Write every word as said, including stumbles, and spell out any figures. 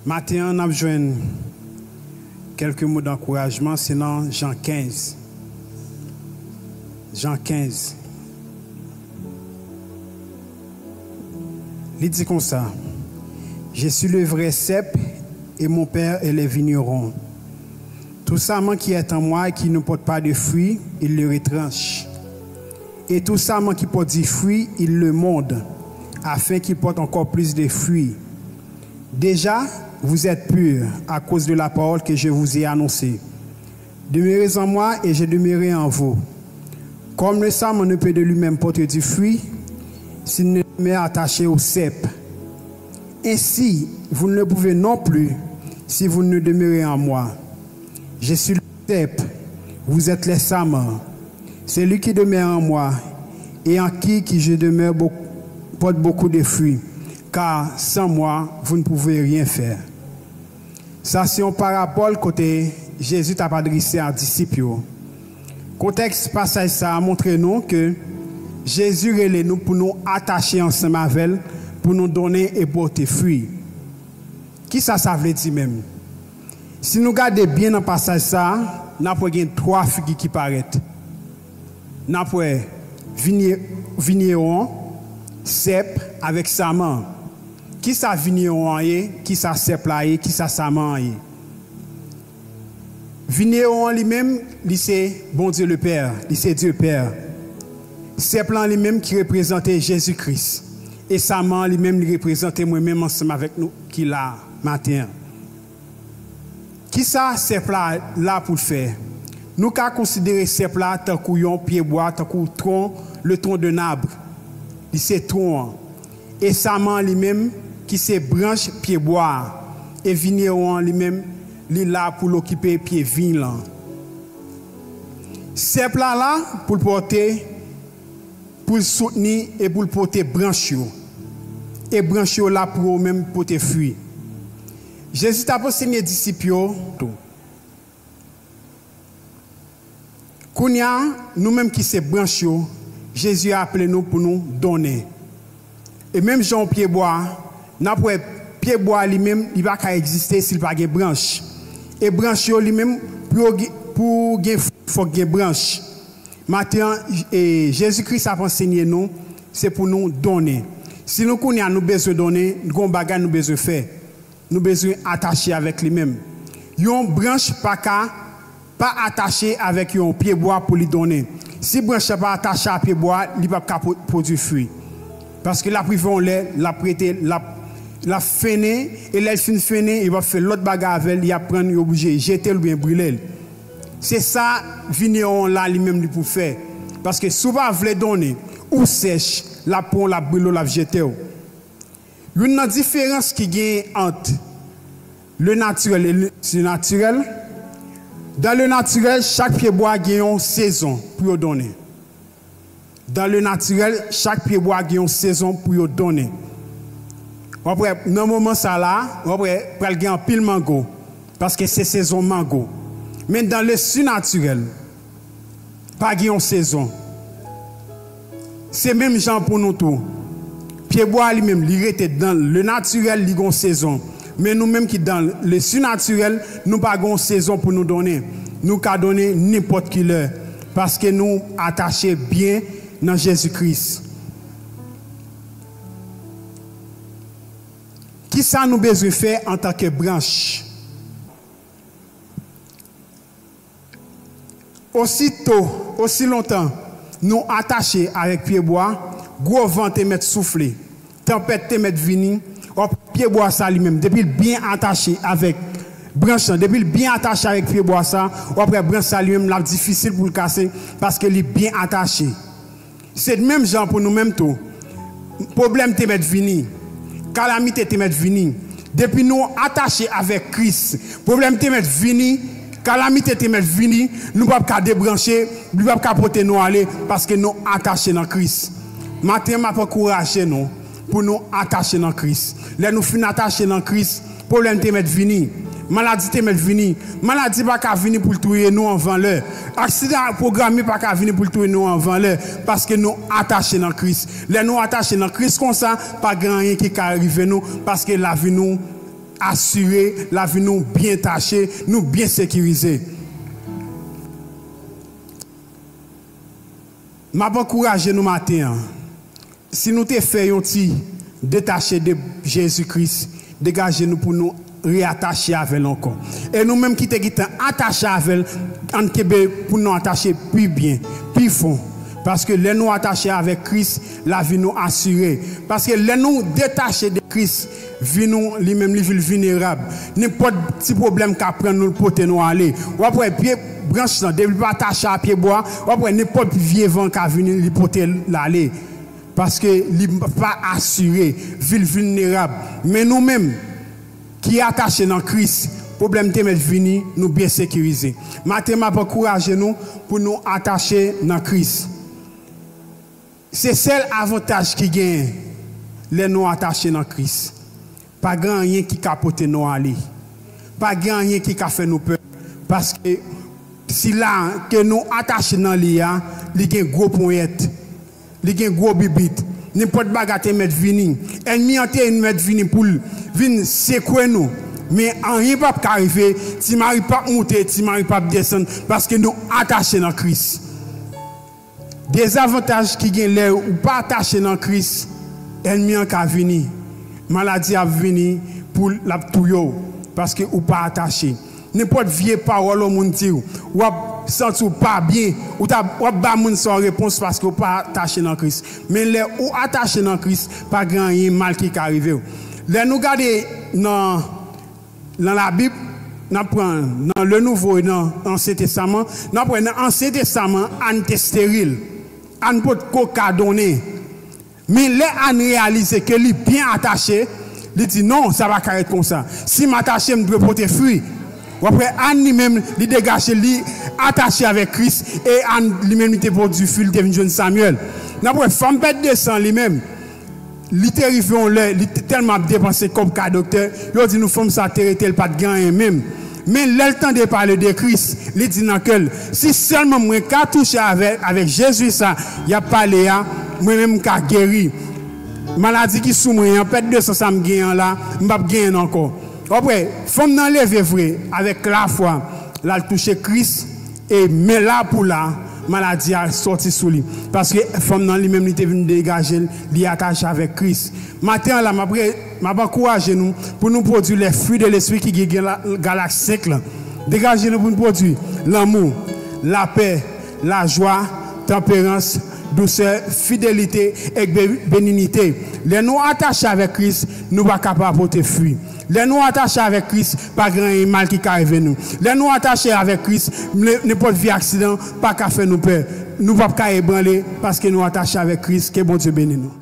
Maten an, n ap jwenn kèlke mo dankourajman, se nan Jan kenz. Jan kenz. Li di konsa, Je suis le vrai cep et mon Père est le vigneron. Tout sarment qui est en moi et qui ne porte pas de fruit, il le retranche. Et tout sarment qui porte du fruit, il le monte, afin qu'il porte encore plus de fruits. Déjà, vous êtes purs à cause de la parole que je vous ai annoncée. Demeurez en moi et je demeurerai en vous. Comme le sarment ne peut de lui-même porter du fruit s'il ne demeure attaché au cep, ainsi vous ne le pouvez non plus si vous ne demeurez en moi. Je suis le cep, vous êtes les sarments. Celui qui demeure en moi et en qui, qui je demeure beau- porte beaucoup de fruits, car sans moi, vous ne pouvez rien faire. Sa se yon parabòl kote Jezi t ap adrese a disip yo. Kontèks pasaj sa a montre nou ke Jezi rele nou pou nou atache ansanm avè l, pou nou donnen e pote fwi. Kisa sa vle di menm? Si nou gade byen nan pasaj sa a, n ap wè gen twa figi ki parèt. N ap wè vinye, vinyewon, sèp avèk saman. Kisa vinyewon an ye? Kisa sèp la ye? Kisa saman an ye? Vinyewon an li menm, li se Bondye le Pè, li se Dye Pè. Sèp lan li menm ki reprezante Jezi Kris. E saman an li menm, li reprezante mwen menm ansanm avèk nou ki la a maten an. Kisa sèp la la pou l fè? Nou ka konsidere sèp la tankou yon pyebwa, tankou tronc, le tronc d'un arbre. Li se twon an. E saman an li menm, ki se branch pyebwa a. E vinyewon an li menm, li la pou l okipe pye viy lan. Sèp la la pou l pòte, pou l soutni e pou l pote branch yo. E branch yo la pou yo menm pote fwi. Jezi t ap ansenye disip yo tou. Kounye a, nou menm ki se branch yo, Jezi aple nou pou nou donnen. E menm jan yon pyebwa, n ap wè pyebwa li menm, li pa ka egziste si l pa gen branch. E branch yo li menm, pou yo gen, pou gen fwi, fòk gen branch. Maten an, e, Jezi Kris ap ansenye nou, se pou nou donnen. Si nou kounye a nou bezwen donnen, gen yon bagay nou bezwen fè. Nou bezwen atache avèk li menm. Yon branch pa ka pa atache avèk yon pyebwa pou li donnen. Si branch la pa atache a pyebwa a, li p ap ka pwo-, pwodui fwi. Paske l ap rive yon lè, l ap rete, l ap, l ap fennen, e lè l fin fennen, yo p ap fè lòt bagay avè l, y ap pran l, yo oblije jete l oubyen brile l. Se sa vinyewon la li menm li pou fè. Paske si w pa vle donnen, ou sèch, l ap pran w, l ap brile w, l ap jete w. Youn nan diferans ki genyen ant le naturel e le surnaturel, dans le naturel, chak pyebwa gen yon sezon pou yo donnen. Dans le naturel, chak pyebwa gen yon sezon pou yo donnen. W ap wè, nan moman sa la, w ap wè, pral gen anpil mango, paske se sezon mango. Men dans le surnaturel, pa gen yon sezon. Se menm jan pou nou tou. Pyebwa li menm, li rete dans le naturel, li gen yon sezon. Men nou menm ki dans le surnaturel, nou pa gen yon sezon pou nou donnen. Nou ka donnen nenpòt ki lè, paske nou atache byen nan Jezi Kris. Kisa nou bezwen fè antanke branch? Osito, osi lontan nou atache avèk pyebwa, gwo van te mèt soufle, tanpèt te mèt vini, w ap pyebwa sa li menm, depi l byen atache avèk branch lan, depi l byen atache avèk pyebwa sa, w ap wè branch sa li menm, l ap difisil pou l kase, paske li byen atache. Se menm jan pou nou menm tou. Pwoblèm te mèt vini. Kalamite te mèt vini. Depi nou atache avèk Kris, pwoblèm te mèt vini, kalamite te mèt vini, nou p ap ka debranche, li p ap ka pote nou ale, paske nou atache nan Kris. Maten an, m ap ankouraje nou pou nou atache nan Kris. Lè nou fin atache nan Kris, pwoblèm te mèt vini. Maladi te mèt vini. Maladi pa ka vini pou l touye nou anvan lè. Aksidan pwograme pa ka vini pou l touye nou anvan lè, paske nou atache nan Kris. Lè nou atache nan Kris konsa, pa gen anyen ki ka rive nou, paske lavi nou asire, lavi nou byen tache, nou byen sekirize. M ap ankouraje nou maten an. Si nou te fè yon ti detache de Jezi Kris, degaje nou pou nou reyatache avè l ankò. E nou menm ki te gentan atache avè l, ann kenbe pou nou atache pi byen, pi fon. Paske lè nou atache avèk Kris, lavi nou asire. Paske lè nou detache de Kris, vi nou, li menm, li vin vilnerab. Nenpòt ti pwoblèm ka pran nou, l pote nou ale. W ap wè pye branch lan, depi l pa atache a pye bwa, w ap wè nenpòt vye van ka vini, li pote l ale. Paske li pa asire, vi l vilnerab. Men nou menm, ki atache nan Kris, pwoblèm te mèt vini, nou byen sekirize. Maten, m ap ankouraje nou pou nou atache nan Kris. Se sèl avantaj ki genyen lè nou atache nan Kris. Pa gen anyen ki ka pote nou ale. Pa gen anyen ki ka fè nou pè. Paske sila ke nou atache nan li a, li gen gwo ponyèt. Li gen gwo bibit. Nenpòt bagay te mèt vini. Ènmi an te mèt vini pou l vin sekwe nou. Men anyen p ap ka rive. Ti mari p ap moute, ti mari p ap desann. Paske nou atache nan Kris. Dezavantaj ki gen lè ou pa atache nan Kris, ènmi an ka vini. Maladi ap vini pou l ap touye w, paske ou pa atache. Nenpòt vye pawòl yon moun di w, w ap santi w pa byen, ou ta, w ap ba moun sa yon repons paske w pa atache nan Kris. Men lè ou atache nan Kris, pa gen anyen mal ki ka rive w. Lè nou gade nan nan Labib, n ap pran nan Le Nouveau e nan Ansyen Testaman, n ap wè nan Ansyen Testaman, Ann te steril. Ann potko ka donnen. Men lè Ann reyalize ke li byen atache, li di, "Non, sa pa ka ret konsa. Si m atache, m dwe pote fwi." W ap wè Ann li menm, li degaje, li atache avèk Kris, e Ann li menm, li te pwodui fwi, li te vin jwenn Samyèl. N ap wè fanm pèt de san li menm, li te rive yon lè, li te tèlman ap depanse kòb kay doktè, yo di nou fanm sa te rete, l pa t gen anyen menm. Men lè l tande pale de Kris, li di nan kè l, "Si sèlman mwen ka touche avè, avèk Jezi sa y ap pale a, mwen menm m ka geri. Maladi ki sou mwen an, pèt de san sa m genyen an la, m p ap genyen l ankò." W ap wè, fanm nan leve vre, avèk lafwa, l al touche Kris, e men la pou la, maladi a sòti sou li. Paske fanm nan li menm, li te vin degaje l, li atache avèk Kris. Maten an la, m ap re-, m ap ankouraje nou pou nou pwodui les fruits de l'esprit ki gen Gala-, Galat senk lan. Degaje nou pou nou pwodui lanmou, lapè, lajwa, tanperans, dousè, fidelite, ek be-, beninite. Lè nou atache avèk Kris, nou pa ka pa pote fwi. Lè nou atache avèk Kris, pa gen anyen mal ki ka rive nou. Lè nou atache avèk Kris, ne-, nenpòt vye aksidan pa ka fè nou pè. Nou p ap ka ebranle paske nou atache avèk Kris. Ke Bondye beni nou.